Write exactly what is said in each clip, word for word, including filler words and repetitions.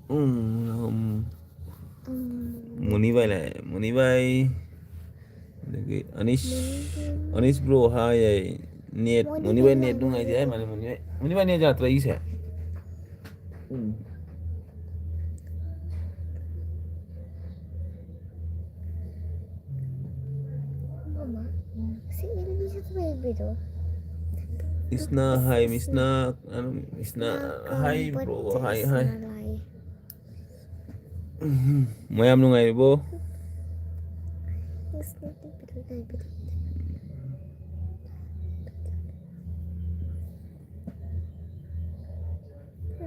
ꯎꯝ, ꯎꯝ꯫ ꯃꯨꯅꯤꯕꯥꯏ ꯂꯥꯛꯑꯦ꯫ ꯃꯨꯅꯤꯕꯥꯏ꯫ ꯑꯗꯒꯤ ꯑꯅꯤꯁ, ꯑꯅꯤꯁ bro hi ꯌꯥꯏ꯫ ꯅꯦꯠ, ꯃꯨꯅꯤꯕꯥꯏ ꯅꯦꯠ ꯅꯨꯡꯉꯥꯏꯇꯦ ꯍꯥꯏ ꯃꯥꯜꯂꯦ꯫ ꯃꯨꯅꯤꯕꯥꯏ, ꯃꯨꯅꯤꯕꯥꯏ ꯅꯦꯠ ꯌꯥꯗ꯭ꯔꯦ ꯑꯩꯁꯦ꯫ ꯎꯝ꯫ ꯃꯃꯥ, ꯁꯤ ꯏꯔꯨꯕꯤꯁꯨ ꯂꯩꯕꯤꯗꯣ꯫ ꯏꯁꯅꯥ ꯍꯥꯏ, ꯃꯤꯁꯅꯥ, ꯏꯁꯅꯥ ꯍꯥꯏ, ꯕ꯭ꯔꯣ ꯍꯥꯏ, ꯍꯥꯏ꯫ ꯃꯌꯥꯝ ꯅꯨꯡꯉꯥꯏꯔꯤꯕꯣ?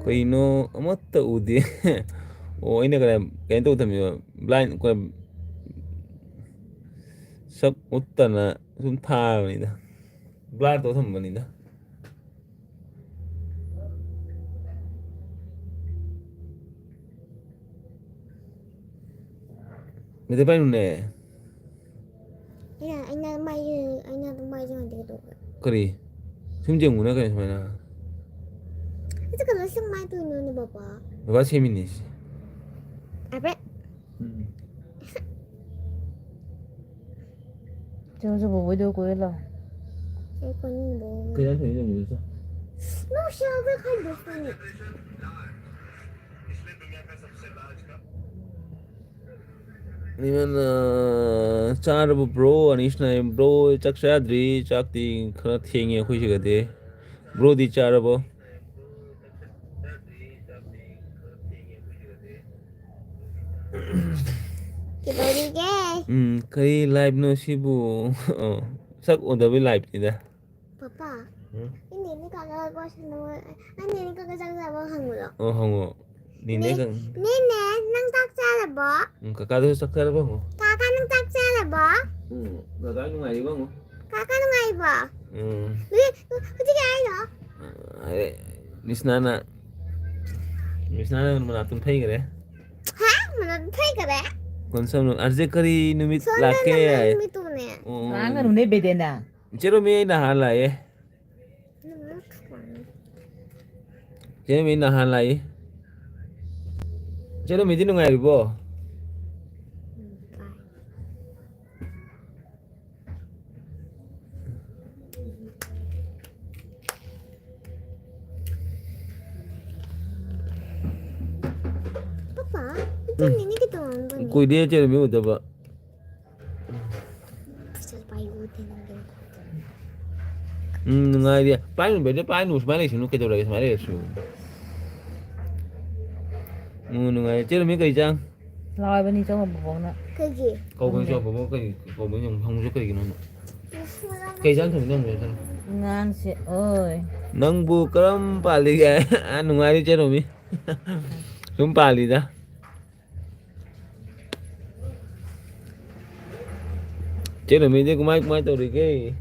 ꯀꯩꯅꯣ ꯑꯃꯠꯇ ꯎꯗꯦ꯫ ꯑꯣ, ꯑꯩꯅ ꯀꯩꯅꯣ, ꯀꯩꯅꯣ ꯇꯧ ꯊꯝꯃꯤꯕ, blind, ꯁꯛ ꯎꯠꯇꯅ ꯁꯨꯝ ꯊꯥꯕꯅꯤꯗ, blur ꯇꯧ ꯊꯝꯕꯅꯤꯗ꯫ ꯃꯦꯇꯔ ꯄꯥꯏꯅꯨꯅꯦ꯫ ꯑꯩꯅ, ꯑꯩꯅ ꯃꯥꯏ, ꯑꯩꯅ ꯑꯗꯨꯝ ꯃꯥꯏ ꯌꯦꯡꯍꯟꯗꯦ ꯀꯩꯗꯧꯕ? ꯀꯔꯤ? ꯁꯨꯝ ꯌꯦꯡꯉꯨꯅ ꯀꯩꯅꯣ ꯁꯨꯃꯥꯏꯅ꯫ ꯑꯩꯁꯨ ꯀꯩꯅꯣ ꯁꯨꯝ ꯃꯥꯏ ꯇꯧꯅꯨꯅꯦ ꯕꯕꯥ꯫ ꯕꯕꯥ ꯁꯦꯝꯃꯤꯅꯦ ꯁꯤ꯫ ꯑꯕꯦ꯫ ꯎꯝ꯫ ꯆꯣ, ꯆꯣ, ꯕꯣꯕꯣꯏꯗꯣ ꯀꯣꯏꯔ ꯂꯥꯛꯑꯣ꯫ ꯑꯩ ꯀꯣꯏꯅꯤꯡꯗꯦ꯫ ꯀꯩ ꯏꯟꯖꯥꯡ ꯊꯣꯡꯉꯤ ꯌꯦꯡꯉꯨ ꯆꯣ꯫ No, ꯁꯤ ꯑꯕꯦ ꯈꯥꯏꯗꯣꯛꯄꯅꯤ꯫ ꯅꯤꯃꯟ, ꯑ, ꯆꯥꯔꯕꯣ ꯕ꯭ꯔꯣ? ꯑꯅꯤꯁꯅ ꯍꯥꯏ, ꯕ꯭ꯔꯣ, ꯆꯥꯛ ꯆꯥꯗ꯭ꯔꯤ, ꯆꯥꯛꯇꯤ ꯈꯔ ꯊꯦꯡꯉꯦ ꯑꯩꯈꯣꯏ ꯁꯤꯒꯗꯤ꯫ ꯕ꯭ꯔꯣꯗꯤ ꯆꯥꯔꯕꯣ? ꯀꯩꯗꯧꯔꯤꯒꯦ? ꯎꯝ, ꯀꯔꯤ live ꯅꯣ ꯁꯤꯕꯨ? ꯑꯣ, ꯁꯛ ꯎꯗꯕꯩ live ꯅꯤꯗ꯫ ꯄꯄꯥ, ꯎꯝ? ꯑꯩ ꯅꯦꯅꯦ ꯀꯥꯀꯥꯒ ꯋꯥꯔꯤ ꯁꯥꯟꯅꯧ ꯍꯥꯏ-, ꯑꯩ ꯅꯦꯅꯦ ꯀꯥꯀꯥ ꯆꯥꯛ ꯆꯥꯕ ꯍꯪꯕꯗꯣ꯫ ꯑꯣ, ꯍꯪꯉꯣ꯫ ꯅꯦꯅꯦ ꯅꯦ-, ꯀꯥ- ꯅꯦꯅꯦ, ꯅꯪ ꯆꯥꯛ ꯆꯥꯔꯕꯣ? ꯎꯝ, ꯀꯥꯀꯥꯗꯁꯨ ꯆꯥꯛ ꯆꯥꯔꯕꯣ ꯍꯪꯉꯣ꯫ ꯀꯥꯀꯥ, ꯅꯪ ꯆꯥꯛ ꯆꯥꯔꯕꯣ? ꯎꯝ, ꯀꯥꯀꯥ ꯅꯨꯡꯉꯥꯏꯔꯤꯕꯣ ꯍꯪꯉꯣ꯫ ꯀꯥꯀꯥ ꯅꯨꯡꯉꯥꯏꯔꯤꯕꯣ? ꯎꯝ꯫ ꯍꯧꯖꯤꯛ, ꯍꯧꯖꯤꯛ ꯀꯩ ꯍꯥꯏꯅꯣ? ꯑ, ꯑꯦ, ꯃꯤꯁꯅꯥꯅ, ꯃꯤꯁꯅꯥꯅ ꯃꯅꯥꯇꯣꯟ ꯐꯩꯈ꯭ꯔꯦ꯫ ꯍꯥ? ꯃꯅꯥꯇꯣꯟ ꯐꯩꯈ꯭ꯔꯦ? ꯀꯣꯟꯁꯝ, ꯑꯔꯖꯦ ꯀꯔꯤ ꯅꯨꯃꯤꯠ ꯁꯣꯝꯗ ꯂꯥꯛꯀꯦ ꯅꯪ ꯍꯥꯏ꯫ ꯅꯨꯃꯤꯠꯇꯨꯅꯦ꯫ ꯑꯣ꯫ ꯉꯥꯡꯒꯅꯨꯅꯦ ꯕꯦꯗꯦꯅ꯫ ꯏꯆꯦ ꯔꯣꯃꯤ, ꯑꯩ ꯅꯍꯥꯟ ꯂꯥꯛꯑꯦ꯫ ꯅꯪ ꯅꯣꯛꯄ ꯋꯥꯅꯤ꯫ ꯏꯆꯦ ꯔꯣꯃꯤ, ꯅꯍꯥꯟ ꯂꯥꯛꯏ꯫ ꯆꯦ ꯔꯣꯃꯤꯗꯤ ꯅꯨꯡꯉꯥꯏꯔꯤꯕꯣ? ꯄꯥꯄꯥ, ꯎꯝ꯫ ꯏꯆꯟ ꯅꯤꯅꯤ ꯀꯩꯗꯧꯔꯝꯕꯅꯣ? ꯀꯨꯏꯔꯦ ꯆꯦ ꯔꯣꯃꯤ ꯎꯗꯕ꯫ ꯄꯩꯁꯥ ꯄꯥꯏꯌꯨ ꯇꯦ ꯅꯪꯒꯤ ꯅꯈꯨꯠꯇꯨ꯫ ꯎꯝ, ꯅꯨꯡꯉꯥꯏꯔꯤ꯫ ꯄꯥꯏꯅꯨ, ꯕꯦꯗ, ꯄꯥꯏꯅꯨ꯫ ꯁꯨꯃꯥꯏꯅ ꯂꯩꯁꯅꯨ꯫ ꯀꯩꯗꯧꯔꯒꯦ? ꯁꯨꯃꯥꯏꯅ ꯂꯩꯔꯁꯨ꯫ ꯎꯝ, ꯅꯨꯡꯉꯥꯏꯔꯤ꯫ ꯆꯦ ꯔꯣꯃꯤ, ꯀꯩ ꯆꯥꯡ? ꯂꯥꯎ ꯍꯥꯏꯕꯅꯤ, ꯆꯪꯉꯣ ꯕꯣꯕꯣꯛꯅ꯫ ꯀꯩꯒꯤ? ꯀꯧꯕꯅꯤ, ꯈꯪꯗꯦ꯫ ꯆꯪꯉꯣ ꯕꯣꯕꯣꯛ꯫ ꯀꯩ ꯀꯧꯕꯅꯤ? ꯌꯦꯡꯉꯨ, ꯍꯪꯉꯨꯁꯨ ꯀꯩꯒꯤꯅꯣ ꯅꯪ? ꯀꯩ ꯆꯥꯡ ꯊꯣꯡꯉꯤꯅꯣ? ꯍꯪꯉꯨꯁꯨ ꯆꯪꯉꯣ꯫ ꯑꯉꯥꯡꯁꯦ, ꯑꯣꯏ꯫ ꯅꯪꯕꯨ ꯀꯔꯝ ꯄꯥꯜꯂꯤꯒꯦ? ꯑꯥ, ꯅꯨꯡꯉꯥꯏꯔꯤ, ꯆꯦ ꯔꯣꯃꯤ꯫ ꯁꯨꯝ ꯄꯥꯜꯂꯤꯗ꯫ ꯆꯦ ꯔꯣꯃꯤꯗꯤ ꯀꯃꯥꯏ, ꯀꯃꯥꯏ ꯇꯧꯔꯤꯒꯦ?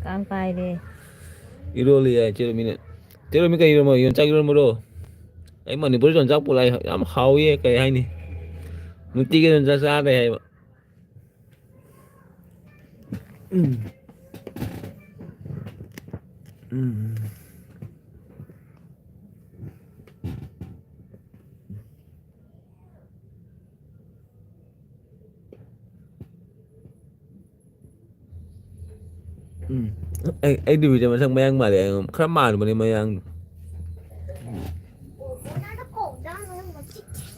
ꯀꯥꯡ ꯄꯥꯏꯔꯦ꯫ ꯏꯔꯣꯜꯂꯤ ꯍꯥꯏ ꯆꯦ ꯔꯣꯃꯤꯅ꯫ ꯆꯦ ꯔꯣꯃꯤ ꯀꯩ ꯏꯔꯣꯝꯕ? ꯌꯣꯡꯆꯥꯛ ꯏꯔꯣꯝꯕꯔꯣ? ꯑꯩ ꯃꯅꯤꯄꯨꯔꯗ ꯌꯣꯡꯆꯥꯛ ꯄꯨꯔꯛꯑꯦ, ꯌꯥꯝ ꯍꯥꯎꯋꯦ꯫ ꯀꯩ ꯍꯥꯏꯅꯤ? ꯅꯨꯡꯇꯤꯒꯤ ꯌꯣꯡꯆꯥꯛ ꯆꯥꯔꯦ ꯍꯥꯏꯕ꯫ ꯎꯝ꯫ ꯎꯝ꯫ ꯎꯝ꯫ ꯑꯩ, ꯑꯩ ꯗꯤꯕꯤꯗ ꯃꯁꯛ ꯃꯌꯥꯡ ꯃꯥꯜꯂꯦ꯫ ꯈꯔ ꯃꯥꯟꯕꯅꯦ ꯃꯌꯥꯡꯗꯣ꯫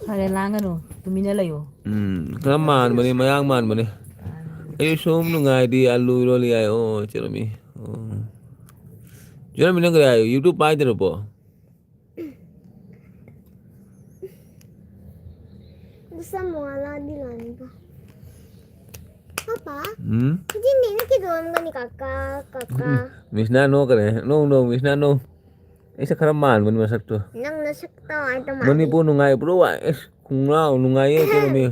ꯐꯔꯦ, ꯂꯥꯡꯒꯅꯨ, ꯇꯨꯃꯤꯟꯅ ꯂꯩꯌꯨ꯫ ꯎꯝ, ꯈꯔ ꯃꯥꯟꯕꯅꯦ, ꯃꯌꯥꯡ ꯃꯥꯟꯕꯅꯦ꯫ ꯑꯩ ꯁꯨꯝ ꯅꯨꯡꯉꯥꯏꯔꯤ, ꯑꯂꯨ ꯏꯔꯣꯜꯂꯤ ꯍꯥꯏ꯫ ꯑꯣ, ꯆꯦ ꯔꯣꯃꯤ꯫ ꯑꯣ꯫ ꯆꯦ ꯔꯣꯃꯤ, ꯅꯪ ꯀꯩ ꯍꯥꯏ? YouTube ꯄꯥꯏꯗ꯭ꯔꯕꯣ? Gusto mo, ala, di lang ba? Papa? Hmm? Hindi, hindi, nakidoon ka ni Kaka, Kaka. Miss na, no, ka rin. No, no, miss na, no. Isa ka naman, mani masak to. Nang nasak to, ay, tumabi. Manipur nung ay, bro, ay, es, kung nga, nung ay, ito, may.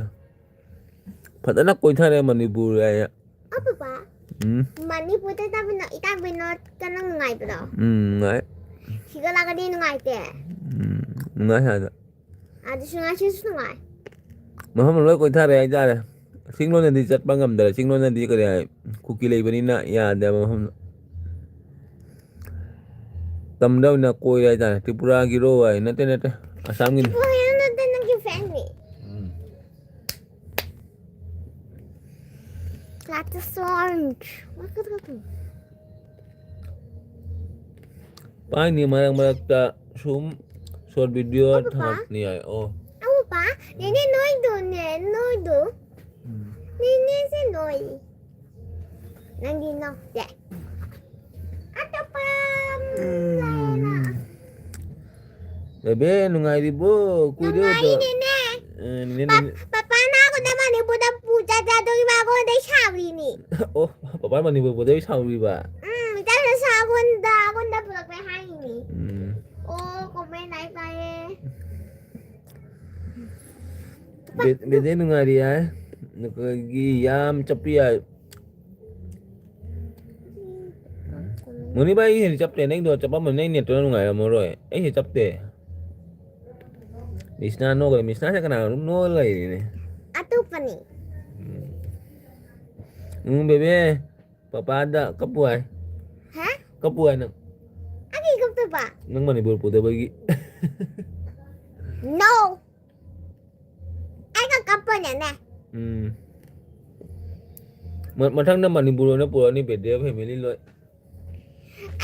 Patanak ko, itare, Manipur, ay. ꯑꯄꯨꯄꯥ, ꯎꯝ꯫ ꯃꯅꯤꯄꯨꯔꯗ ꯇꯥꯕꯅ-, ꯏꯇꯥꯕꯤꯅꯣꯠꯀ ꯅꯪ ꯅꯨꯡꯉꯥꯏꯕ꯭ꯔꯣ? ꯎꯝ, ꯅꯨꯡꯉꯥꯏ꯫ ꯁꯤꯒ ꯂꯥꯛꯀꯗꯤ ꯅꯨꯡꯉꯥꯏꯇꯦ꯫ ꯎꯝ, ꯅꯨꯡꯉꯥꯏ ꯁ꯭ꯋꯥꯏꯗ꯫ ꯑꯗꯨꯁꯨ ꯉꯁꯤꯁꯨ ꯅꯨꯡꯉꯥꯏ꯫ ꯃꯐꯝ ꯂꯣꯏ ꯀꯣꯏꯊꯔꯦ ꯍꯥꯏꯇꯥꯔꯦ꯫ ꯆꯤꯡꯂꯣꯝꯗꯗꯤ ꯆꯠꯄ ꯉꯝꯗꯔꯦ꯫ ꯆꯤꯡꯂꯣꯝꯗꯗꯤ ꯀꯔꯤ ꯍꯥꯏ, ꯀꯨꯀꯤ ꯂꯩꯕꯅꯤꯅ ꯌꯥꯗꯦꯕ ꯃꯐꯝꯗꯣ꯫ ꯇꯝꯗ ꯑꯣꯏꯅ ꯀꯣꯏꯔꯦ ꯍꯥꯏꯇꯥꯔꯦ꯫ ꯇ꯭ꯔꯤꯄꯨꯔꯥꯒꯤꯔꯣ ꯍꯥꯏ? ꯅꯠꯇꯦ, ꯅꯠꯇꯦ, ꯑꯁꯥꯝꯒꯤꯅꯤ꯫ ꯇ꯭ꯔꯤꯄꯨꯔꯥꯒꯤꯔꯣ ꯅꯠꯇꯦ, ꯅꯪꯒꯤ ꯐꯦꯟꯅꯤ꯫ ꯎꯝ꯫ Lots of orange. ꯄꯥꯏꯅꯤ, ꯃꯔꯛ ꯃꯔꯛꯇ ꯁꯨꯝ short video ꯑꯣ, ꯄꯄꯥ꯫ ꯊꯥꯒꯠꯅꯤ ꯍꯥꯏ꯫ ꯑꯣ꯫ ꯑꯣ, ꯄꯄꯥ, ꯅꯦꯅꯦ ꯅꯣꯏꯗꯣꯅꯦ, ꯅꯣꯏꯗꯣ꯫ ꯎꯝ꯫ ꯅꯦꯅꯦꯁꯦ ꯅꯣꯏ꯫ ꯅꯪꯗꯤ ꯅꯣꯛꯇꯦ꯫ ꯑꯇꯣꯞꯄ, ꯎꯝ, ꯂꯩꯔꯦꯅ꯫ ꯕꯦꯕꯦ, ꯅꯨꯡꯉꯥꯏꯔꯤꯕꯣ? ꯀꯨꯏꯔꯦ ꯎꯗ-, ꯅꯨꯡꯉꯥꯏꯔꯤꯅꯦ꯫ ꯑ, ꯅꯦꯅꯦ, ꯄꯥ-, ꯅꯦꯅꯦ꯫ ꯄꯥꯄꯥꯅ ꯑꯩꯉꯣꯟꯗ ꯃꯅꯤꯄꯨꯔꯗ ꯄꯨ ꯆꯠꯁꯦ ꯍꯥꯏꯗꯣꯔꯤꯕ ꯑꯩꯉꯣꯟꯗ ꯁꯥꯎꯔꯤꯅꯤ꯫ ꯑꯣ, ꯄꯥꯄꯥ ꯃꯅꯤꯄꯨꯔ ꯄꯨꯗꯕꯩ ꯁꯥꯎꯔꯤꯕ? ꯎꯝ, ꯆꯠꯂꯁꯨ ꯑꯩꯉꯣꯟꯗ, ꯑꯩꯉꯣꯟꯗ ꯄꯨꯔꯛꯄ ꯍꯥꯏꯅꯤ꯫ ꯎꯝ꯫ ꯑꯣ, comment ꯂꯥꯏꯛ ꯄꯥꯏꯌꯦ꯫ ꯕꯦ-, ꯕꯦꯗꯦ ꯅꯨꯡꯉꯥꯏꯔꯤ ꯍꯥꯏ꯫ ꯅꯈꯣꯏꯒꯤ ꯌꯥꯝ ꯆꯠꯄ ꯌꯥꯏ꯫ ꯃꯣꯅꯤꯕꯥꯏ, ꯑꯩ ꯍꯦꯟꯅ ꯆꯞꯇꯦ, ꯅꯪꯗꯣ ꯆꯞꯄꯝꯃꯅꯤ, ꯅꯪ ꯅꯦꯠꯇꯨꯅ ꯅꯨꯡꯉꯥꯏꯔꯝꯃꯔꯣꯏ꯫ ꯑꯩ ꯍꯦꯟꯅ ꯆꯞꯇꯦ꯫ ꯃꯤꯁꯅꯥ ꯅꯣꯛꯈ꯭ꯔꯦ, ꯃꯤꯁꯅꯥꯁꯦ ꯀꯅꯥꯅꯣ ꯑꯗꯨꯝ ꯅꯣꯛꯑ ꯂꯩꯔꯤꯅꯦ꯫ ꯑꯇꯣꯞꯄꯅꯤ꯫ ꯎꯝ꯫ ꯎꯝ, ꯕꯦꯕꯦ, ꯄꯄꯥꯗ ꯀꯞꯄꯨ ꯍꯥꯏ꯫ ꯍꯥ? ꯀꯞꯄꯨ ꯍꯥꯏ ꯅꯪ꯫ ꯑꯩ ꯀꯞꯇꯕ꯫ ꯅꯪ ꯃꯅꯤꯄꯨꯔ ꯄꯨꯗꯕꯒꯤ꯫ No꯫ ꯑꯩꯒ ꯀꯞꯄꯅꯅꯦ꯫ ꯎꯝ꯫ ꯃ-, ꯃꯊꯪꯗ ꯃꯅꯤꯄꯨꯔ ꯑꯣꯏꯅ ꯄꯨꯔꯛꯑꯅꯤ, ꯕꯦꯗꯦ family ꯂꯣꯏ꯫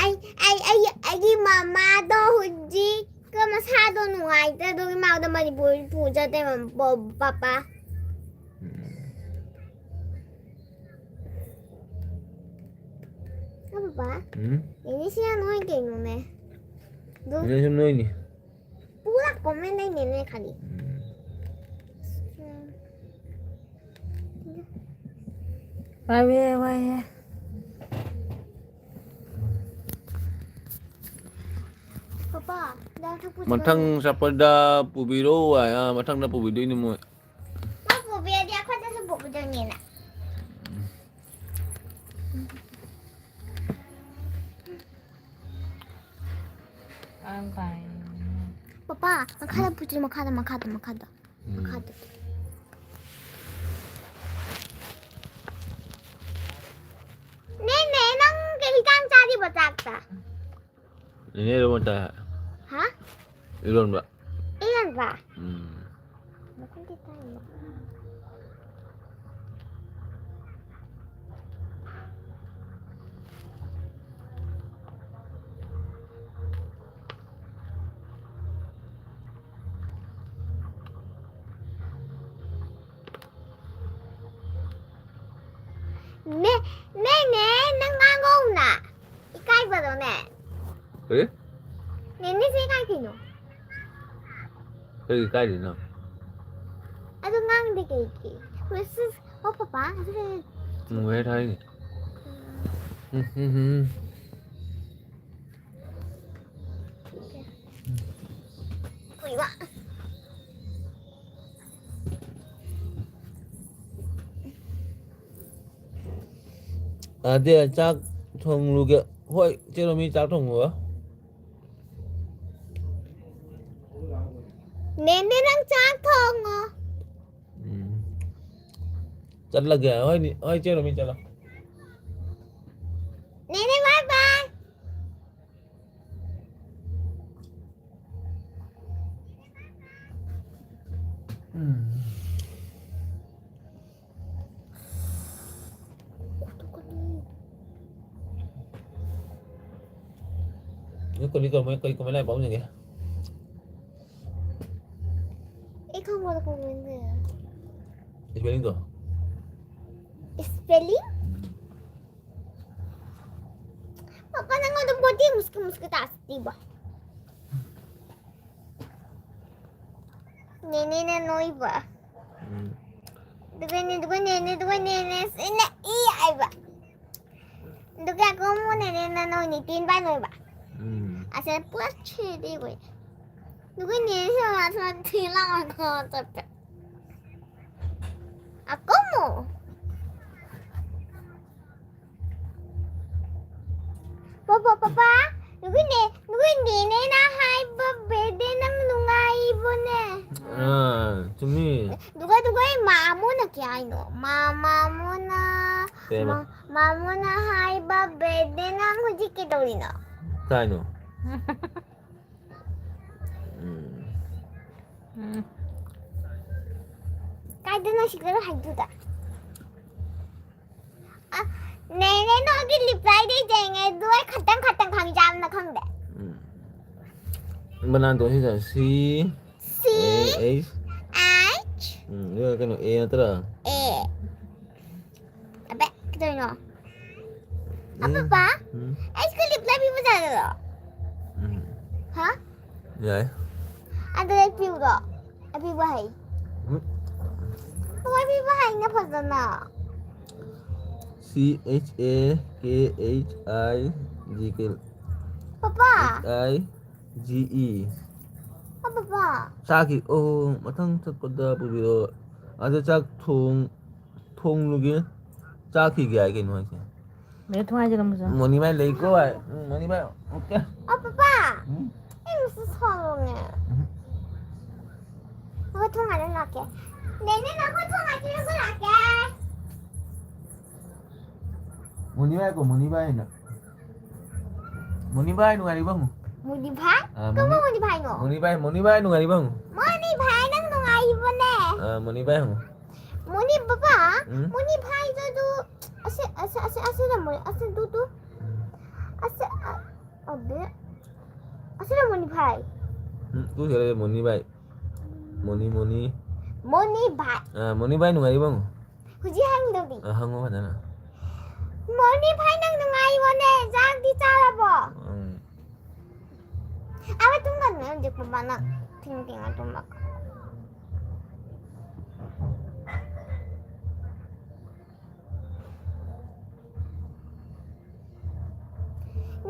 ꯑꯩ, ꯑꯩ, ꯑꯩ, ꯑꯩꯒꯤ ꯃꯃꯥꯗꯣ ꯍꯧꯖꯤꯛ ꯃꯁꯥꯗꯣ ꯅꯨꯡꯉꯥꯏꯇꯦ, ꯑꯗꯨꯒꯤ ꯃꯥꯗꯣ ꯃꯅꯤꯄꯨꯔ ꯄꯨ ꯆꯠꯇꯦ, ꯃ-, ꯄ-, ꯄꯄꯥ꯫ ꯎꯝ꯫ ꯍꯥ, ꯄꯄꯥ? ꯎꯝ? ꯅꯦꯅꯦꯁꯤ ꯌꯥꯝ ꯅꯣꯏ ꯀꯩꯅꯣꯅꯦ꯫ ꯑꯗꯨ ꯅꯦꯅꯦꯁꯨ ꯅꯣꯏꯅꯤ꯫ ꯄꯨꯔꯥ comment ꯂꯩꯅꯦ ꯅꯣꯏ ꯈꯜꯂꯤ꯫ ꯎꯝ꯫ ꯎꯝ꯫ ꯋꯥꯏꯌꯦ, ꯋꯥꯏꯌꯦ꯫ ꯄꯄꯥ, ꯗꯥ ꯊꯛꯄ ꯃꯊꯪ ꯆꯠꯄꯗ ꯄꯨꯕꯤꯔꯣ ꯍꯥꯏ, ꯑꯥ, ꯃꯊꯪꯗ ꯄꯨꯕꯤꯗꯣꯏꯅꯤ ꯃꯣꯏ꯫ ꯅꯪ ꯄꯨꯕꯤꯔꯗꯤ ꯑꯩꯈꯣꯏꯗꯁꯨ ꯄꯨꯕꯤꯗꯣꯏꯅꯤꯅ꯫ ꯄꯄꯥ, ꯃꯈꯥꯗ ꯄꯨꯁꯤ, ꯃꯈꯥꯗ, ꯃꯈꯥꯗ, ꯃꯈꯥꯗ꯫ ꯎꯝ꯫ ꯃꯈꯥꯗ꯫ ꯅꯦꯅꯦ, ꯅꯪ ꯀꯩ ꯍꯤꯟꯖꯥꯡ ꯆꯥꯔꯤꯕ ꯆꯥꯛꯇ? ꯅꯦꯅꯦ ꯏꯔꯣꯟꯕ ꯆꯥꯏ ꯍꯥꯏ꯫ ꯍꯥ? ꯏꯔꯣꯟꯕ꯫ ꯏꯔꯣꯟꯕ? ꯎꯝ꯫ ꯃꯈꯨꯝꯗꯤ ꯇꯥꯏꯌꯦ꯫ ꯅꯦ, ꯅꯦꯅꯦ, ꯅꯪ ꯉꯥꯡꯉꯧꯅ꯫ ꯏꯀꯥꯏꯕꯗꯣꯅꯦ꯫ ꯀꯔꯤ? ꯅꯦꯅꯦꯁꯦ ꯏꯀꯥꯏ ꯀꯩꯅꯣ? ꯀꯔꯤ ꯏꯀꯥꯏꯗꯣꯏꯅꯣ? ꯑꯗꯨ ꯉꯥꯡꯗꯦ ꯀꯩꯒꯤ? ꯍꯧꯖꯤꯛ, ꯑꯣ, ꯄꯄꯥ, ꯍꯧꯖꯤꯛ ꯅꯨꯡꯉꯥꯏ ꯊꯥꯏꯅꯦ꯫ ꯎꯝ, ꯎꯝ, ꯎꯝ, ꯎꯝ꯫ ꯀꯨꯏꯕ꯫ ꯑꯗꯦ, ꯆꯥꯛ ꯊꯣꯡꯂꯨꯒꯦ꯫ ꯍꯣꯏ, ꯆꯦ ꯔꯣꯃꯤ, ꯆꯥꯛ ꯊꯣꯡꯉꯨꯔꯣ꯫ ꯅꯦꯅꯦ, ꯅꯪ ꯆꯥꯛ ꯊꯣꯡꯉꯣ꯫ ꯎꯝ꯫ ꯆꯠꯂꯒꯦ꯫ ꯍꯣꯏ, ꯅꯤ-, ꯍꯣꯏ, ꯆꯦ ꯔꯣꯃꯤ, ꯆꯠꯂꯣ꯫ ꯅꯦꯅꯦ, bye bye꯫ ꯎꯝ꯫ ꯅꯣꯏ ꯀꯨꯂꯤ ꯀꯃꯥꯏ-, ꯀꯔꯤ ꯀꯃꯥꯏ ꯂꯥꯏꯔꯤꯛ ꯄꯥꯎ ꯌꯦꯡꯒꯦ? ꯑꯩ ꯈꯪꯕꯗ ꯀꯃꯥꯏꯅ ꯇꯧꯔꯤꯅꯣ? Spellingꯗꯣ? Spelling? ꯎꯝ꯫ ꯄꯥꯄꯥ, ꯅꯪ ꯑꯗꯨꯝ body ꯃꯨꯁꯀꯤ ꯃꯨꯁꯀꯤ ꯇꯥꯁꯤꯕꯣ꯫ ꯅꯦꯅꯦꯅ ꯅꯣꯏꯕ꯫ ꯎꯝ꯫ ꯑꯗꯨꯒ ꯅꯦ-, ꯑꯗꯨꯒ ꯅꯦꯅꯦ, ꯑꯗꯨꯒ ꯅꯦꯅꯦ ꯁꯤꯅ ꯏ ꯍꯥꯏꯕ꯫ ꯑꯗꯨꯒ ꯀꯣꯃꯨ ꯅꯦꯅꯦꯅ ꯅꯣꯏ ꯅꯤꯇꯤꯟ ꯄꯥꯏ ꯅꯣꯏꯕ꯫ ꯎꯝ꯫ ꯑꯁꯦ ꯄꯨꯔꯥ ꯁꯤꯗꯤ ꯍꯣꯏ꯫ ꯑꯗꯨꯒ ꯅꯦꯅꯦ ꯁꯤꯅ ꯃꯥꯁꯨ ꯊꯤ ꯂꯥꯎꯔꯒ ꯆꯠꯄ꯫ ꯑꯀꯣꯃꯨ꯫ ꯄꯄꯥ, ꯄꯄꯥ, ꯅꯈꯣꯏꯅꯦ, ꯅꯈꯣꯏꯅꯦꯅꯦꯅ ꯍꯥꯏꯕ birthday ꯅꯪ ꯅꯨꯡꯉꯥꯏꯕꯅꯦ? ꯑꯥ, ꯆꯨꯝꯃꯤ꯫ ꯑꯗꯨꯒ, ꯑꯗꯨꯒ ꯑꯩ ꯃꯥꯃꯣꯅ ꯀꯩ ꯍꯥꯏꯅꯣ? ꯃꯥ-, ꯃꯥꯃꯣꯅ, ꯀꯩ ꯍꯥꯏꯕ? ꯃꯥ-, ꯃꯥꯃꯣꯅ ꯍꯥꯏꯕ birthday ꯅꯪ ꯍꯧꯖꯤꯛ ꯀꯩꯗꯧꯔꯤꯅꯣ? ꯀꯥꯏꯅꯣ? ꯎꯝ꯫ ꯎꯝ꯫ ꯀꯥꯏꯗꯅꯣ ꯁꯤꯒꯗꯣ ꯍꯥꯏꯗꯨꯗ꯫ ꯑ, ꯅꯦꯅꯦ ꯅꯣꯏꯒꯤ reply ꯗꯤ ꯌꯦꯡꯉꯦ, ꯑꯗꯨ ꯑꯩ ꯈꯇꯪ ꯈꯇꯪ ꯈꯪꯉꯤ, ꯌꯥꯝꯅ ꯈꯪꯗꯦ꯫ ꯎꯝ꯫ ꯕꯅꯥꯟ ꯇꯣ ꯁꯤꯗ C C A H꯫ H꯫ ꯎꯝ, ꯑꯗꯨꯒ ꯀꯩꯅꯣ, A ꯅꯠꯇ꯭ꯔꯥ? A꯫ ꯑꯕꯦ, ꯀꯩꯗꯧꯔꯤꯅꯣ? ꯎꯝ꯫ ꯑꯄꯥꯄꯥ? ꯎꯝ꯫ ꯑꯩꯁ ꯀ꯭ꯂꯤꯞ ꯂꯩꯕꯤꯕ ꯌꯥꯒꯗ꯭ꯔꯣ? ꯎꯝ꯫ ꯍꯥ? ꯌꯥꯏ꯫ ꯑꯗꯨ ꯂꯩꯕꯤꯌꯨꯔꯣ? ꯑꯄꯤꯕ ꯍꯩ꯫ ꯎꯝ꯫ ꯀꯃꯥꯏ ꯄꯤꯕ ꯍꯩꯅ ꯐꯖꯅ? C H A K H I G K꯫ Papa. H I G E꯫ ꯑ, ꯄꯄꯥ꯫ ꯆꯥꯈꯤ꯫ ꯑꯣ, ꯃꯊꯪ ꯆꯠꯄꯗ ꯄꯨꯕꯤꯔꯛꯑꯣ꯫ ꯑꯗ ꯆꯥꯛ ꯊꯣꯡ-, ꯊꯣꯡꯂꯨꯒꯦ꯫ ꯆꯥꯈꯤꯒꯦ ꯍꯥꯏ ꯀꯩꯅꯣ ꯍꯥꯏꯁꯦ? ꯃꯦ ꯊꯣꯡ ꯍꯥꯏꯁꯦ ꯂꯝꯕꯨ ꯆꯪ꯫ ꯃꯣꯅꯤ ꯚꯥꯏ ꯂꯩꯀꯣ ꯍꯥꯏ꯫ ꯎꯝ, ꯃꯣꯅꯤ ꯚꯥꯏ, OK꯫ ꯑ, ꯄꯄꯥ꯫ ꯎꯝ? ꯑꯩ ꯃꯁꯤ ꯁꯥꯎꯔꯣꯅꯦ꯫ ꯎꯝ꯫ ꯑꯩꯈꯣꯏ ꯊꯣꯡ ꯍꯥꯟꯅ ꯂꯥꯛꯀꯦ꯫ ꯅꯦꯅꯦ, ꯅꯈꯣꯏ ꯊꯣꯡ ꯍꯥꯟꯅ ꯂꯥꯛꯀꯦ꯫ ꯃꯣꯅꯤ ꯚꯥꯏ ꯀꯣ, ꯃꯣꯅꯤ ꯚꯥꯏ ꯍꯥꯏꯅ꯫ ꯃꯣꯅꯤ ꯚꯥꯏ ꯅꯨꯡꯉꯥꯏꯔꯤꯕꯣ ꯍꯪꯉꯨ꯫ ꯃꯣꯅꯤ ꯚꯥꯏ? ꯑ, ꯀꯔꯝꯕ ꯃꯣꯅꯤ-, ꯃꯣꯅꯤ ꯚꯥꯏꯅꯣ? ꯃꯣꯅꯤ ꯚꯥꯏ, ꯃꯣꯅꯤ ꯚꯥꯏ ꯅꯨꯡꯉꯥꯏꯔꯤꯕꯣ ꯍꯪꯉꯨ꯫ ꯃꯣꯅꯤ ꯚꯥꯏ ꯅꯪ ꯅꯨꯡꯉꯥꯏꯔꯤꯕꯣꯅꯦ? ꯑ, ꯃꯣꯅꯤ ꯚꯥꯏ ꯍꯪꯉꯨ꯫ ꯃꯣꯅꯤ ꯕꯕꯥ, ꯎꯝ? ꯃꯣꯅꯤ ꯚꯥꯏꯗꯣ ꯑꯗꯨ ꯑꯁꯤ, ꯑꯁꯤ, ꯑꯁꯤ, ꯑꯁꯤꯗ ꯃꯣꯅꯤ, ꯑꯁꯤ ꯗꯨ, ꯗꯨ꯫ ꯎꯝ꯫ ꯑꯁꯤ, ꯑ, ꯑꯕꯦ꯫ ꯑꯁꯤꯗ ꯃꯣꯅꯤ ꯚꯥꯏ꯫ ꯎꯝ, ꯇꯨ ꯁꯤꯗ ꯂꯩꯔꯦ ꯃꯣꯅꯤ ꯚꯥꯏ꯫ Money, money. ꯃꯣꯅꯤ ꯚꯥꯏ꯫ ꯑ, ꯃꯣꯅꯤ ꯚꯥꯏ ꯅꯨꯡꯉꯥꯏꯔꯤꯕꯣ ꯍꯪꯉꯨ꯫ ꯍꯧꯖꯤꯛ ꯍꯪꯗꯧꯗꯤ꯫ ꯑ, ꯍꯪꯉꯣ ꯐꯖꯅ꯫ ꯃꯣꯅꯤ ꯚꯥꯏ ꯅꯪ ꯅꯨꯡꯉꯥꯏꯔꯤꯕꯣꯅꯦ? ꯆꯥꯛꯇꯤ ꯆꯥꯔꯕꯣ? ꯎꯝ꯫ ꯑꯕꯦ ꯇꯨꯝꯒꯅꯨ, ꯍꯧꯖꯤꯛ ꯕꯕꯥꯅ ꯊꯦꯡ ꯊꯦꯡꯅ ꯇꯨꯝꯃꯒ꯫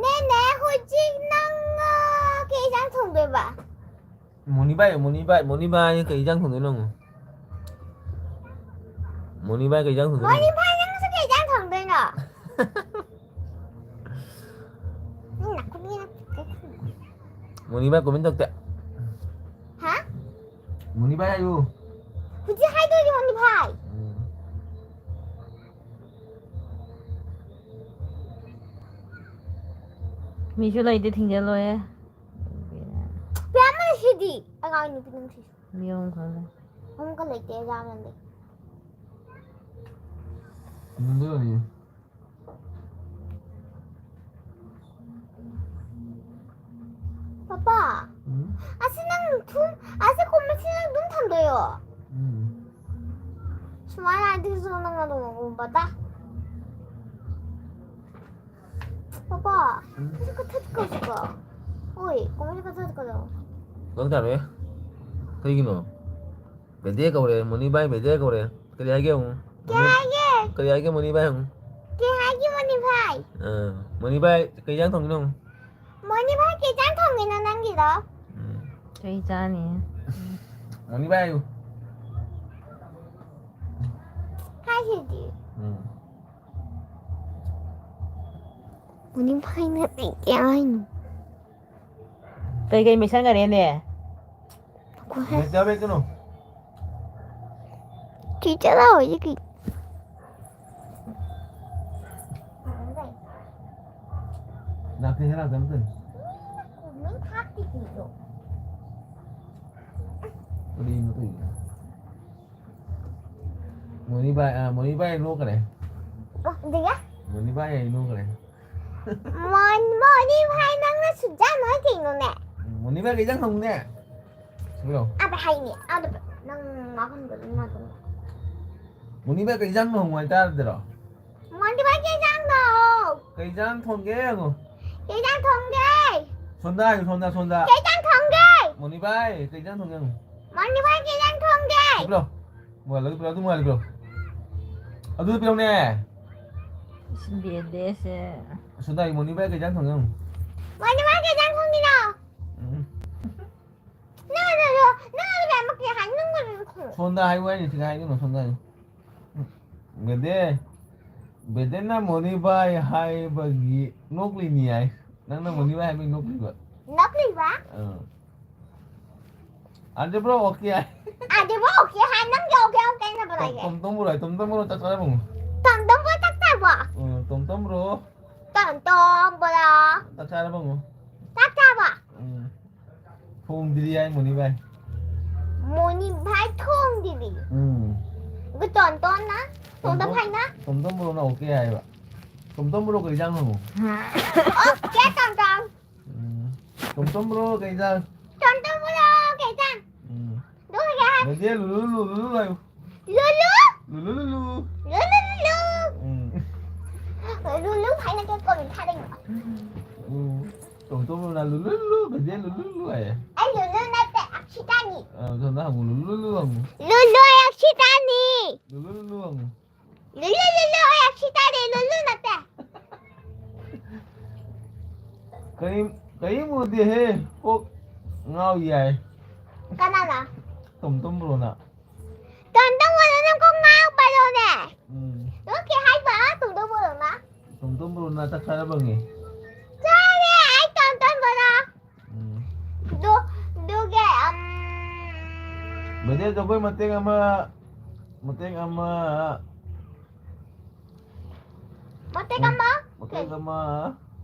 ꯅꯦꯅꯦ, ꯍꯧꯖꯤꯛ ꯅꯪ, ꯑ, ꯀꯩ ꯏꯟꯖꯥꯡ ꯊꯣꯡꯗꯣꯏꯕ? ꯃꯣꯅꯤ ꯚꯥꯏ, ꯃꯣꯅꯤ ꯚꯥꯏ, ꯃꯣꯅꯤ ꯚꯥꯏ, ꯀꯩ ꯏꯟꯖꯥꯡ ꯊꯣꯡꯗꯣꯏꯅꯣ ꯍꯪꯉꯨ? ꯃꯣꯅꯤ ꯚꯥꯏ, ꯀꯩ ꯏꯟꯖꯥꯡ ꯊꯣꯡꯗꯣꯏꯅꯣ? ꯃꯣꯅꯤ ꯚꯥꯏ, ꯅꯪꯁꯨ ꯀꯩ ꯏꯟꯖꯥꯡ ꯊꯣꯡꯗꯣꯏꯅꯣ? ꯅꯪ ꯅꯈꯨꯠꯅꯦꯅ ꯃꯣꯅꯤ ꯚꯥꯏ comment ꯇꯧꯗꯦ꯫ ꯍꯥ? ꯃꯣꯅꯤ ꯚꯥꯏ ꯍꯥꯏꯌꯨ꯫ ꯍꯧꯖꯤꯛ ꯍꯥꯏꯗꯣꯏꯅꯤ ꯃꯣꯅꯤ ꯚꯥꯏ꯫ ꯎꯝ꯫ ꯃꯤꯁꯨ ꯂꯩꯇꯦ, ꯊꯤꯡꯖꯤꯜꯂꯣꯏꯌꯦ꯫ ꯄꯤꯌꯥꯃ ꯁꯤꯗꯤ ꯑꯉꯥꯡ ꯅꯨꯄꯤ ꯅꯨꯡꯁꯤꯁꯨ꯫ ꯃꯤ ꯑꯍꯨꯝ ꯈꯛ ꯂꯩ꯫ ꯑꯍꯨꯝ ꯈꯛ ꯂꯩꯇꯦ, ꯌꯥꯝꯅ ꯂꯩ꯫ ꯄꯄꯥ, ꯎꯝ? ꯑꯁꯤ ꯅꯪ ꯊꯨꯝ, ꯑꯁꯤ ꯀꯨꯝꯕꯁꯤ ꯅꯪ ꯑꯗꯨꯝ ꯊꯝꯗꯣꯏꯔꯣ? ꯎꯝ꯫ ꯁꯨꯃꯥꯏꯅ ꯍꯥꯏꯗꯤ ꯅꯪ ꯑꯗꯨꯝ ꯎꯕꯗ꯫ ꯄꯄꯥ, ꯎꯝ? ꯀꯩꯁꯨ ꯀꯊꯠꯀꯁꯤꯀꯣ꯫ ꯍꯣꯏ, ꯀꯃꯥꯏꯅ ꯀꯊꯠꯀꯗꯣ? ꯀꯛ ꯇꯥꯔꯦ꯫ ꯀꯩꯒꯤꯅꯣ? ꯕꯦꯗꯦ ꯀꯧꯔꯦ, ꯃꯣꯅꯤꯕꯥꯏ ꯕꯦꯗꯦ ꯀꯧꯔꯦ꯫ ꯀꯔꯤ ꯍꯥꯏꯒꯦ ꯑꯃꯨꯛ? ꯀꯩ ꯍꯥꯏꯒꯦ? ꯀꯔꯤ ꯍꯥꯏꯒꯦ ꯃꯣꯅꯤꯕꯥꯏ ꯑꯃꯨꯛ? ꯀꯩ ꯍꯥꯏꯒꯦ ꯃꯣꯅꯤꯕꯥꯏ? ꯑꯥ, ꯃꯣꯅꯤꯕꯥꯏ ꯀꯩ ꯏꯟꯖꯥꯡ ꯊꯣꯡꯉꯤꯅꯣ ꯑꯃꯨꯛ? ꯃꯣꯅꯤꯕꯥꯏ ꯀꯩ ꯏꯟꯖꯥꯡ ꯊꯣꯡꯉꯤꯅꯣ ꯅꯪꯒꯤꯗꯣ? ꯎꯝ꯫ ꯀꯩ ꯆꯥꯅꯤ? ꯃꯣꯅꯤꯕꯥꯏ ꯍꯥꯏꯌꯨ꯫ ꯍꯥꯏꯁꯤꯗꯤ꯫ ꯎꯝ꯫ ꯃꯣꯅꯤꯕꯥꯏꯅ ꯀꯩ ꯍꯥꯏꯅꯣ? ꯀꯩꯀꯩ ꯃꯦꯠꯁꯟꯈꯔꯦꯅꯦ? ꯃꯦꯠꯁ ꯌꯥꯎꯔꯦ ꯀꯩꯅꯣ꯫ ꯆꯤꯆꯦ ꯂꯥꯛꯑꯣ, ꯍꯧꯖꯤꯛꯀꯤ꯫ ꯂꯥꯛꯇꯦ, ꯂꯥꯛꯇꯦ, ꯑꯝꯇ꯫ ꯀꯔꯤꯅꯣ ꯇꯧꯔꯤꯁꯦ? ꯃꯣꯅꯤꯕꯥꯏ, ꯑ, ꯃꯣꯅꯤꯕꯥꯏ ꯅꯣꯛꯈ꯭ꯔꯦ꯫ ꯑ, ꯑꯗꯨꯒ? ꯃꯣꯅꯤꯕꯥꯏ ꯑꯩ ꯅꯣꯛꯈ꯭ꯔꯦ꯫ ꯃꯣꯟ-, ꯃꯣꯅꯤꯕꯥꯏ ꯅꯪꯅ ꯁꯨꯛꯌꯥ ꯅꯣꯛꯏ ꯀꯩꯅꯣꯅꯦ? ꯎꯝ, ꯃꯣꯅꯤꯕꯥꯏ ꯀꯩ ꯏꯟꯖꯥꯡ ꯊꯣꯡꯉꯤꯅꯦ? ꯁꯤꯔꯣ꯫ ꯑꯗ ꯍꯥꯏꯅꯦ, ꯑꯗ ꯅꯪ ꯉꯥꯡꯍꯟꯒꯅꯨ ꯃꯥꯗꯣ꯫ ꯃꯣꯅꯤꯕꯥꯏ ꯀꯩ ꯏꯟꯖꯥꯡ ꯊꯣꯡꯉꯣ ꯍꯥꯏꯇꯥꯔꯗꯤꯔꯣ? ꯃꯣꯟꯗꯤꯕꯥꯏ, ꯀꯩ ꯏꯟꯖꯥꯡꯅꯣ? ꯀꯩ ꯏꯟꯖꯥꯡ ꯊꯣꯡꯒꯦ ꯍꯪꯉꯣ꯫ ꯀꯩ ꯏꯟꯖꯥꯡ ꯊꯣꯡꯒꯦ? ꯁꯣꯝꯗ ꯍꯥꯏꯌꯨ, ꯁꯣꯝꯗ, ꯁꯣꯝꯗ꯫ ꯀꯩ ꯏꯟꯖꯥꯡ ꯊꯣꯡꯒꯦ? ꯃꯣꯅꯤꯕꯥꯏ, ꯀꯩ ꯏꯟꯖꯥꯡ ꯊꯣꯡꯒꯦ ꯍꯪꯉꯣ꯫ ꯃꯣꯟꯗꯤꯕꯥꯏ, ꯀꯩ ꯏꯟꯖꯥꯡ ꯊꯣꯡꯒꯦ? ꯄꯤꯔꯣ꯫ ꯃꯣꯕꯥꯏꯜ ꯑꯗꯨ ꯄꯤꯔꯣ, ꯑꯗꯨ ꯃꯣꯕꯥꯏꯜ ꯄꯤꯔꯣ꯫ ꯑꯗꯨ ꯄꯤꯔꯣꯅꯦ꯫ ꯏꯁ, ꯕꯦꯗꯦꯁꯦ꯫ ꯁꯣꯝꯗ ꯍꯥꯏꯌꯨ, ꯃꯣꯅꯤꯕꯥꯏ, ꯀꯩ ꯏꯟꯖꯥꯡ ꯊꯣꯡꯒꯦ ꯍꯪꯉꯣ꯫ ꯃꯣꯟꯗꯤꯕꯥꯏ, ꯀꯩ ꯏꯟꯖꯥꯡ ꯊꯣꯡꯒꯤꯅꯣ? ꯎꯝ꯫ ꯅꯪ ꯑꯗꯨ, ꯅꯪ ꯑꯗꯨ ꯀꯩ ꯑꯃ ꯀꯩ ꯍꯥꯏ-, ꯅꯪ ꯑꯗꯨ ꯈꯨꯝꯃꯨ꯫ ꯁꯣꯝꯗ ꯍꯥꯏꯌꯨ ꯍꯥꯏꯅꯤ, ꯁꯤꯗ ꯍꯥꯏꯒꯅꯨ, ꯁꯣꯝꯗ ꯍꯥꯏꯌꯨ꯫ ꯕꯦꯗꯦ, ꯕꯦꯗꯦꯅ ꯃꯣꯅꯤꯕꯥꯏ ꯍꯥꯏꯕꯒꯤ ꯅꯣꯛꯂꯤꯅꯤ ꯍꯥꯏ꯫ ꯅꯪꯅ ꯃꯣꯅꯤꯕꯥꯏ ꯍꯥꯏꯕꯒꯤ ꯅꯣꯛꯂꯤꯕ꯫ ꯅꯣꯛꯂꯤꯕ? ꯑꯥ꯫ ꯑꯗꯨꯕꯨ ꯑꯣꯀꯦ ꯍꯥꯏ꯫ ꯑꯗꯨꯕꯨ ꯑꯣꯀꯦ ꯍꯥꯏ, ꯅꯪꯒꯤ ꯑꯣꯀꯦ ꯑꯣꯀꯦ ꯍꯥꯏꯅꯕ ꯇꯣꯝ-, ꯂꯩꯒꯦ꯫ ꯇꯣꯝ ꯇꯣꯝꯕ꯭ꯔꯣ ꯍꯥꯏ, ꯇꯣꯝ ꯇꯣꯝꯕ꯭ꯔꯣ ꯆꯥꯛ ꯆꯥꯔꯕꯣ? ꯇꯣꯝ ꯇꯣꯝꯕ꯭ꯔꯣ ꯆꯥꯛ ꯆꯥꯔꯕꯣ? ꯎꯝ, ꯇꯣꯝ ꯇꯣꯝꯕ꯭ꯔꯣ꯫ ꯇꯣꯝ ꯇꯣꯝꯕ꯭ꯔꯣ꯫ ꯆꯥꯛ ꯆꯥꯔꯕ ꯍꯪꯉꯨ꯫ ꯆꯥꯛ ꯆꯥꯕ꯫ ꯎꯝ꯫ ꯊꯣꯡꯗ꯭ꯔꯤ ꯍꯥꯏ ꯃꯣꯅꯤ ꯚꯥꯏ꯫ ꯃꯣꯅꯤ ꯚꯥꯏ ꯊꯣꯡꯗ꯭ꯔꯤ꯫ ꯎꯝ꯫ ꯑꯗꯨ ꯇꯣꯟꯇꯣꯟꯅ ꯇꯣꯟꯇꯣꯟ ꯚꯥꯏꯅ꯫ ꯇꯣꯝꯇꯣꯝ ꯕ꯭ꯔꯣꯅ ꯑꯣꯀꯦ ꯍꯥꯏꯕ꯫ ꯇꯣꯝꯇꯣꯝ ꯕ꯭ꯔꯣ ꯀꯩ ꯏꯟꯖꯥꯡ ꯍꯪꯉꯨ꯫ ꯑꯣꯀꯦ ꯇꯣꯟꯇꯣꯟ꯫ ꯎꯝ꯫ ꯇꯣꯝꯇꯣꯝ ꯕ꯭ꯔꯣ ꯀꯩ ꯏꯟꯖꯥꯡ꯫ ꯇꯣꯟꯇꯣꯟ ꯕ꯭ꯔꯣ ꯀꯩ ꯏꯟꯖꯥꯡ꯫ ꯎꯝ꯫ ꯑꯗꯨ ꯍꯥꯏꯒꯦ ꯍꯥꯏ꯫ ꯕꯦꯗꯤꯌꯥ ꯂꯨꯂꯨ ꯂꯨꯂꯨ ꯂꯨꯂꯨ ꯍꯥꯏꯌꯨ꯫ ꯂꯨꯂꯨ꯫ ꯂꯨꯂꯨ ꯂꯨꯂꯨ꯫ ꯂꯨꯂꯨ ꯂꯨꯂꯨ꯫ ꯎꯝ꯫ ꯂꯨꯂꯨ ꯍꯥꯏꯅ ꯀꯩ ꯀꯣꯃꯦꯟ ꯊꯥꯔꯛꯏꯅꯣ꯫ ꯎꯝ꯫ ꯇꯣꯝꯇꯣꯝ ꯕ꯭ꯔꯣꯅ ꯂꯨꯂꯨ ꯂꯨꯂꯨ ꯕꯦꯗꯤꯌꯥ ꯂꯨꯂꯨ ꯂꯨꯂꯨ ꯍꯥꯏꯌꯦ꯫ ꯑꯩ ꯂꯨꯂꯨ ꯅꯠꯇꯦ ꯑꯛꯁꯤꯇꯥꯅꯤ꯫ ꯑ, ꯁꯣꯝꯗ ꯍꯪꯉꯨ ꯂꯨꯂꯨ ꯂꯨꯂꯨ ꯍꯪꯉꯨ꯫ ꯂꯨꯂꯨ ꯑꯩ ꯑꯛꯁꯤꯇꯥꯅꯤ꯫ ꯂꯨꯂꯨ ꯂꯨꯂꯨ ꯍꯪꯉꯨ꯫ ꯂꯨꯂꯨ ꯂꯨꯂꯨ ꯑꯩ ꯑꯛꯁꯤꯇꯥꯅꯤ ꯂꯨꯂꯨ ꯅꯠꯇꯦ꯫ ꯀꯔꯤꯝ ꯀꯔꯤꯝ ꯎꯗꯦꯍꯦ꯫ ꯀꯣꯛ ꯉꯥꯎ ꯌꯥꯏ꯫ ꯀꯅꯥꯅ? ꯇꯣꯝꯇꯣꯝ ꯕ꯭ꯔꯣꯅ꯫ ꯇꯣꯝꯇꯣꯝ ꯕ꯭ꯔꯣꯅ ꯅꯪ ꯀꯣꯛ ꯉꯥꯎꯕ꯭ꯔꯣꯅꯦ? ꯎꯝ꯫ ꯅꯪ ꯀꯩ ꯍꯥꯏꯕ ꯇꯣꯝꯇꯣꯝ ꯕ꯭ꯔꯣꯅ? ꯇꯣꯝꯇꯣꯝ ꯕ꯭ꯔꯣꯅ ꯆꯥꯛ ꯆꯥꯔꯕ ꯍꯪꯉꯦ꯫ ꯆꯥꯔꯦ ꯑꯩ ꯇꯣꯝꯇꯣꯝ ꯕ꯭ꯔꯣꯅ꯫ ꯎꯝ꯫ ꯑꯗꯨ ꯑꯗꯨꯒꯤ ꯎꯝ꯫ ꯕꯦꯗꯤꯌꯥ ꯖꯒꯣꯏ ꯃꯇꯦꯛ ꯑꯃ ꯃꯇꯦꯛ ꯑꯃ ꯃꯇꯦꯛ ꯑꯃ꯫ ꯃꯇꯦꯛ ꯑꯃ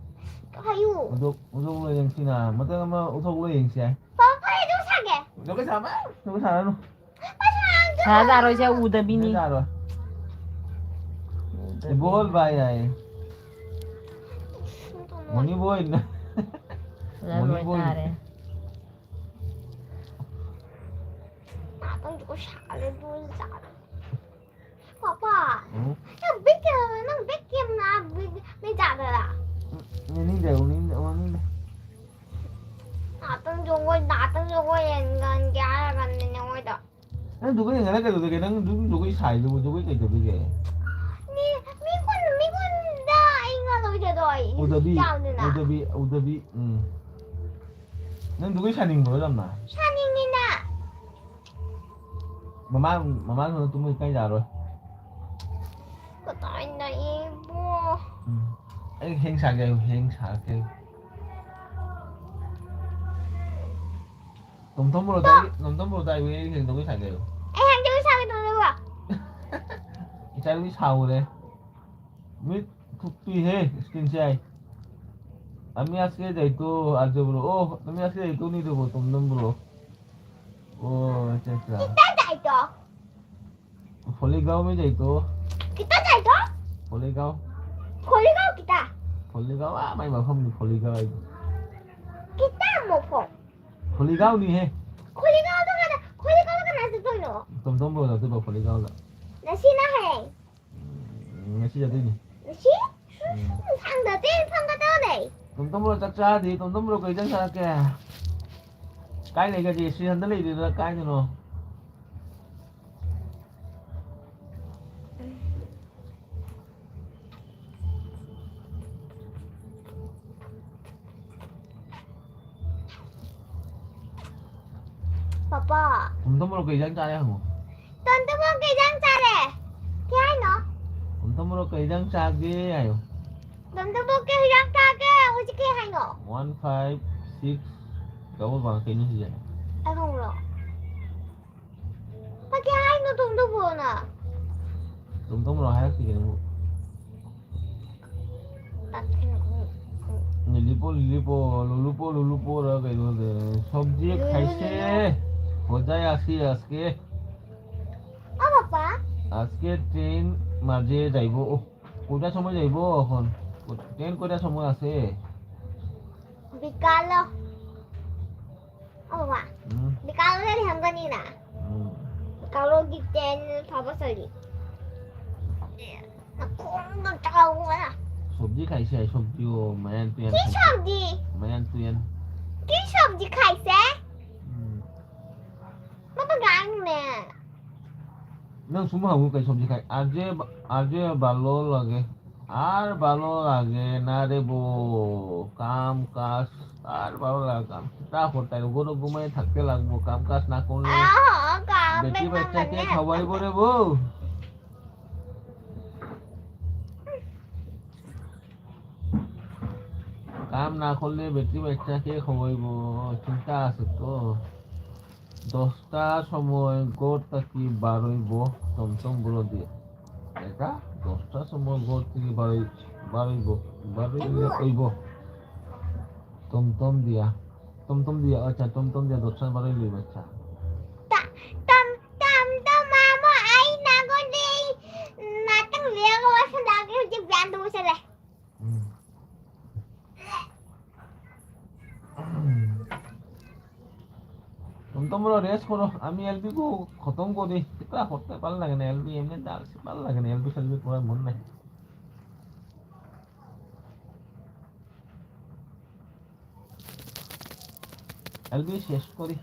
ꯍꯥꯏꯌꯨ꯫ ꯎꯊꯣꯛ ꯎꯊꯣꯛꯂ ꯌꯦꯡꯁꯤꯅ ꯃꯇꯦꯛ ꯑꯃ ꯎꯊꯣꯛꯂ ꯌꯦꯡꯁꯦ꯫ ꯍꯣꯏ ꯍꯣꯏ ꯑꯗꯨ ꯁꯥꯒꯦ꯫ ꯖꯒꯣꯏ ꯁꯥꯕ ꯖꯒꯣꯏ ꯁꯥꯔꯅꯨ꯫ ꯁꯥꯖꯥꯔꯣꯏꯁꯦ ꯎꯗꯕꯤꯅꯤ꯫ ꯁꯥꯔꯣꯏ꯫ ꯏꯕꯣꯜ ꯚꯥꯏ ꯍꯥꯏ꯫ ꯃꯣꯅꯤ ꯕꯣꯏ꯫ ꯐꯖꯅ ꯂꯣꯏ ꯇꯥꯔꯦ꯫ ꯉꯥꯛꯇꯪ ꯖꯒꯣꯏ ꯁꯥꯒꯦ ꯑꯗꯨ ꯆꯥꯔꯣ꯫ ꯄꯥꯄꯥ꯫ ꯎꯝ꯫ ꯅꯪ ꯕꯤꯛ ꯀꯦꯝ ꯅꯪ ꯕꯤꯛ ꯀꯦꯝ ꯅ ꯕꯤꯛ ꯅꯪ ꯆꯥꯗꯔꯥ? ꯎꯅꯤꯡꯗꯦ ꯎꯅꯤꯡꯗꯦ ꯎꯅꯤꯡꯗꯦ꯫ ꯉꯥꯛꯇꯪ ꯖꯒꯣꯏ ꯉꯥꯛꯇꯪ ꯖꯒꯣꯏ ꯌꯦꯡꯒꯦ ꯍꯥꯏꯔꯒꯅꯦ ꯅꯉꯣꯏꯗ꯫ ꯅꯪ ꯖꯒꯣꯏ ꯌꯦꯡꯍꯜꯂ ꯀꯩꯗꯧꯗꯣꯏꯒꯦ? ꯅꯪ ꯑꯗꯨꯝ ꯖꯒꯣꯏ ꯁꯥꯏꯗꯨꯕꯨ ꯖꯒꯣꯏ ꯀꯩꯗꯧꯗꯣꯏꯒꯦ? ꯃꯤ ꯃꯤꯉꯣꯟ ꯃꯤꯉꯣꯟꯗ ꯑꯩ ꯉꯥꯡꯂꯣꯏꯗꯗꯣ ꯑꯩ ꯎꯗꯕꯤ ꯆꯥꯎꯗꯅ꯫ ꯎꯗꯕꯤ ꯎꯗꯕꯤ ꯎꯝ꯫ ꯅꯪ ꯖꯒꯣꯏ ꯁꯥꯅꯤꯡꯕ꯭ꯔꯣ ꯌꯥꯝꯅ? ꯁꯥꯅꯤꯡꯉꯤꯅ꯫ ꯃꯃꯥ ꯃꯃꯥ ꯅꯪ ꯇꯨꯝꯕ ꯀꯥꯏ ꯌꯥꯔꯣꯏ꯫ ꯀꯗꯥꯏꯅ ꯏꯕꯣ꯫ ꯎꯝ꯫ ꯑꯩ ꯍꯦꯡ ꯁꯥꯒꯦ ꯍꯥꯏꯌꯨ ꯍꯦꯡ ꯁꯥꯔꯛꯀꯦ ꯍꯥꯏꯌꯨ꯫ ꯇꯣꯝꯇꯣꯝ ꯕ꯭ꯔꯣꯗ ꯑꯩ ꯇꯣꯝꯇꯣꯝ ꯕ꯭ꯔꯣꯗ ꯑꯩ ꯍꯌꯦꯡ ꯖꯒꯣꯏ ꯁꯥꯒꯦ ꯍꯥꯏꯌꯨ꯫ ꯑꯩ ꯍꯌꯦꯡ ꯖꯒꯣꯏ ꯁꯥꯒꯦ ꯇꯧꯖꯕ꯫ ꯏꯆꯥꯅꯨꯄꯤ ꯁꯥꯎꯔꯦ꯫ ꯃꯤꯠ ꯊꯨꯞꯄꯤꯍꯦ screen ꯁꯦ ꯑꯩ꯫ আমি আজকে যাইতো আর্য বলো। ও, আমি আজকে যাইতো নি দেবো, টমটম বলো। ও, আচ্ছা, আচ্ছা। কিতা যাইতো? ফলিগাঁও আমি যাইতো। কিতা যাইতো? ফলিগাঁও। ফলিগাঁও কিতা? ফলিগাঁও, আ, মাই বাফম নি ফলিগাঁও আইতো। কিতা মফম? ফলিগাঁও নি হে। ফলিগাঁও তো কাদা, ফলিগাঁও তো কাদা যাইতো নো। টমটম বলো যাইতো বা ফলিগাঁও যা। নাসি না হে। উম, নাসি যাইতো নি। নাসি? উম। ফাংদা তে, ফাংদা তে নে। টমটম বলো চাক চা দি, টমটম বলো কই যান চা কে। কাই লেগা জি, শ্রীহান্দ লেগা জি, কাই no. Papa. Tumtum ro kejang chare hango. Tumtum ro kejang chare. Kya hai no? Tumtum ro kejang chage ayo. Tumtum ro kejang chage, uji kya hai no? One five six double one kenu sijai. Ano ro. Pake hai no tumtum ro na. Tumtum ro hai kenu. Lilipo, lilipo, lulupo, lulupo ra kaido de. Sabji khaise, hojai asi aske. ও বাবা। আজকে train মাঝে যাইবো। ও, কয়টা সময় যাইবো এখন? Train কয়টা সময় আছে? বিকাল। ও বাবা। হুম। বিকাল রে ধ্যান জানি না। হুম। বিকাল কি ট্রেন পাবো সরি। কোন টাকা ওরা? সবজি খাইছে, সবজি ও মায়ান তুয়ান কি খাইছে। সবজি? মায়ান তুয়ান। কি সবজি খাইছে? হুম। বাবা গান নে। Nang semua kamu kayak sobji kayak aja, aja balo lagi. আর ভালো লাগে না রে বউ, কাম কাজ আর ভালো লাগে। কাম তা করতে হবে, গরু ঘুমায় থাকতে লাগবো, কাম কাজ না করলে আহ, কাম বেটি বেকার বাচ্চাকে লাগে। খাওয়াইবো রে বউ। কাম না করলে বেটি বাচ্চাকে খাওয়াইবো, চিন্তা আছে তো। দশটা সময় ঘর থাকি বারইব টমটম বলো দিয়ে। এটা দশটা সময় ঘর থেকে বারই, বারইব, বারইলে অইব। Tom tom dia. Tom tom dia, acha, tom tom dia dosa barai liu, acha. Tam tam tam mama ai na go de. Natang liya go wasa lagi je bian do sele. Tom tom ro rest koro, ami L B go khotom kori. Kita korte bhal lage na L B, emni dal bhal lage na L B, L B korar mon nai. L B শেষ করি।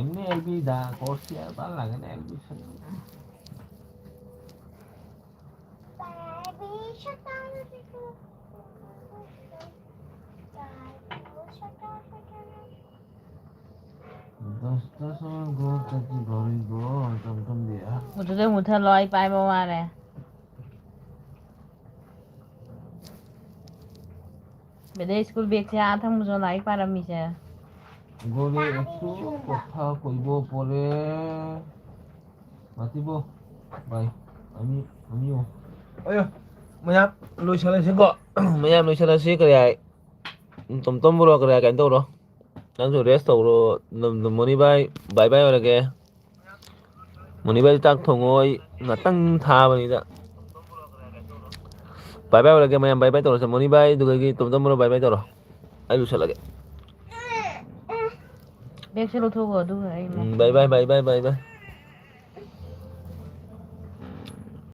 এমনি L B দা করছি, আর ভালো লাগে না L B। দশটার সময় ঘর থেকে বাড়ি গো, টমটম দিয়া। ꯃꯨꯊꯠꯂꯣ, ꯃꯨꯊꯠꯂꯣ, ꯑꯩ ꯄꯥꯏꯕ ꯋꯥꯔꯦ꯫ ꯕꯦꯗꯦ ꯁ꯭ꯀꯨꯜ ꯕꯦꯒꯁꯦ ꯑꯥ ꯊꯝꯃꯨꯆꯣ, ꯂꯥꯏꯔꯤꯛ ꯄꯥꯔꯝꯃꯤꯁꯦ꯫ গরে একটু কথা কইব পরে মাতিব। বাই। আমি, আমিও। ꯑꯌꯣ, ꯃꯌꯥꯝ ꯂꯣꯏꯁꯜꯂꯁꯤꯀꯣ꯫ ꯃꯌꯥꯝ ꯂꯣꯏꯁꯜꯂꯁꯤ꯫ ꯀꯔꯤ ꯍꯥꯏ? ꯇꯣꯝꯇꯣꯝ ꯕ꯭ꯔꯣ, ꯀꯔꯤ ꯍꯥꯏ? ꯀꯩꯅꯣ ꯇꯧꯔꯣ꯫ ꯅꯪꯁꯨ rest ꯇꯧꯔꯣ꯫ ꯅ-, ꯅ-, ꯃꯣꯅꯤ ꯚꯥꯏ, bye bye ꯑꯣꯏꯔꯒꯦ꯫ ꯃꯣꯅꯤ ꯚꯥꯏ ꯆꯥꯛ ꯊꯣꯡꯉꯣ, ꯑꯩ ꯉꯥꯛꯇꯪ ꯊꯥꯕꯅꯤꯗ꯫ Bye bye ꯑꯣꯏꯔꯒꯦ ꯃꯌꯥꯝ, bye bye ꯇꯧꯔꯁꯦ꯫ ꯃꯣꯅꯤ ꯚꯥꯏ, ꯑꯗꯨꯗꯒꯤ ꯇꯣꯝꯇꯣꯝ ꯕ꯭ꯔꯣ, bye bye ꯇꯧꯔꯣ꯫ ꯑꯩ ꯂꯣꯏꯁꯜꯂꯒꯦ꯫ ꯕꯦꯒꯁꯦ ꯂꯧꯊꯣꯛꯈꯣ, ꯑꯗꯨꯒ ꯑꯩ ꯎꯝ, bye bye, bye bye, bye bye꯫